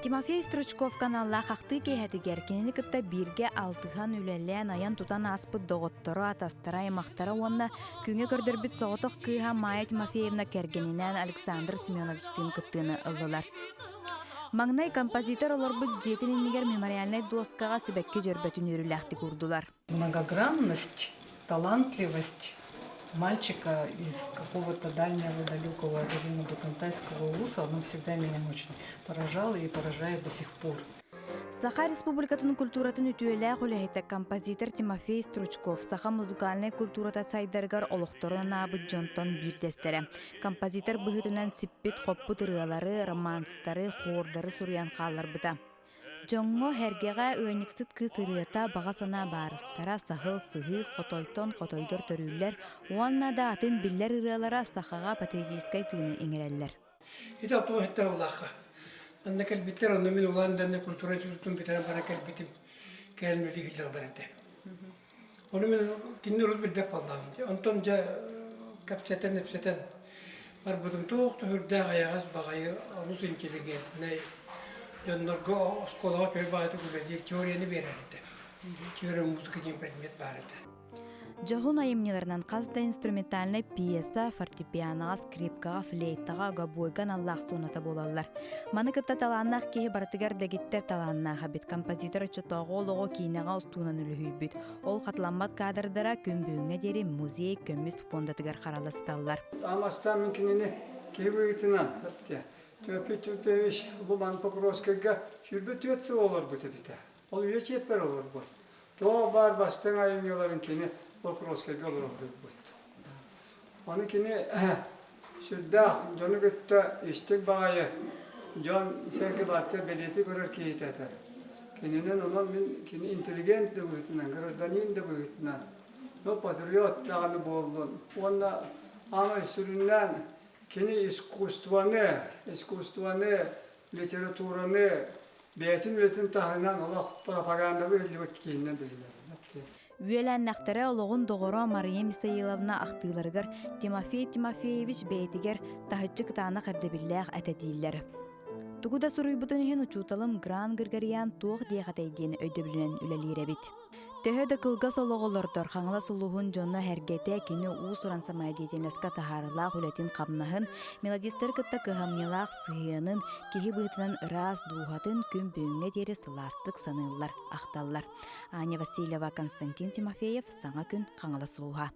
Тимофей Стручков каналлаах ахтыы киэһэтигэр кинини кытта бииргэ алтыһан, үлэлээн, айан-тутан ааспыт доҕотторо, атастара, аймахтара уонна күҥҥэ көрдөрбүт соҕотох кыыһа Майя Тимофеевна кэргэнинээн Александр Семеновичтыын кыттыыны ыллылар. Маҥнай композитор олорбут дьиэтин иннигэр мемориальнай дуоскаҕа сибэкки дьөрбөтүн үөрүүлээхтик уурдулар. Многогранность, талантливость мальчика из какого-то дальнего далекого Ирина-Бутантайского улуса, она всегда меня очень поражала и поражает до сих пор. Саха Республикатын культуратын үтүөлээх үлэһитэ композитор Тимофей Стручков саха музыкальнай культурата сайдарыгар олохторун анаабыт дьонтон биирдэстэрэ. Композитор быһыытынан сиппит-хоппут ырыалары, романстары, хордары суруйан хаалларбыта. Дьоҥҥо, сэргэҕэ ыанньыксыт кыыс ырыата, баҕа санаа баарыстара, саһыл, сыһыы, хотойтон хотойдор төрүүллэр уонна да атын биллэр ырыалара сахаҕа патриотическай тыыны иҥэрэллэр. Ити алтуон сэттэ сыллаахха. Манна кэлбиттэр, онно мин улаан данный культура институтун бүтэрэн баран кэлбитим. Кэлэн үлэлии сылдьаллар этэ. Ону мин кинини урут билбэт буоллаҕым. Онтон дьэ кэпсэтэн-ипсэтэн барбытым туох да сүрдээх айаҕас баҕайы олус интеллигентнэй дьоннорго оскуолаҕа үчүгэй баҕайытык үлэлиир теорияны биэрэр этэ. Теория музыка диэн предмет баар этэ. Дьоһун айымньыларынан хас да инструментальнай пьеса фортепианоҕа, скрипкаҕа, флейтаҕа, гобойга аналлаах суоната буолаллар. Маны кытта талааннаах киһи барытыгар дэгиттэр талааннаах эбит. Композитор оччотооҕу олоҕу киинэҕэ устуунан үлүһүйбүт. Ол хатыламмат кадрдара күн бүгүҥҥэ диэри музей көмүс фондатыгар харалла сыталлар. Амастан мин кинини киһи быһыытынан Тимофей Тимофеевич Луман Покровскайга 24 сыл олорбут эбитэ. Ол үйэ чиэппэр олорбут. Туох баар бастыҥ айымньыларын кини Покровскайга олордубут. Ону кини сүрдээх дьону кытта истик баҕайы дьон сэргэ бааттар бэлиэтии көрөр киһитэ этэ. Кининэн онон мин кини интеллигент да быһыытынан, гражданин да быһыытынан, ну, патриот даҕаны буоллун уонна аамай сүрүннээн кини искусствоны, искусствоны, литератураны бэйэтин үлэтин таһынан олох пропагандалыы иһиллибит киһинэн биллэр. Үөлээннэхтэрэ олоҕун доҕоро Мария Мисаиловна ахтыыларыгар Тимофей Тимофеевич бэйэтигэр таһыччы кытаанах ирдэбиллээх этэ дииллэр. Тугу да суруйбутун иһин учууталым Гран Григорьян туох диэх этэй диэн өйдөбүлүнэн үлэлиир эбит. Төһө да кылгас олоҕу олордор Хаҥалас улууһун дьоно-сэргэтэ кини уус-уран самодеятельноска таһаарыылаах үлэтин-хамнаһын, мелодистары кытта кыһамньылаах сыһыанын, киһи быһыытынан ыраас дууһатын күн бүгүҥҥэ диэри сылаастык саныыллар, ахталлар. Аня Васильева, Константин Тимофеев, Саҥа күн, Хаҥалас улууһа.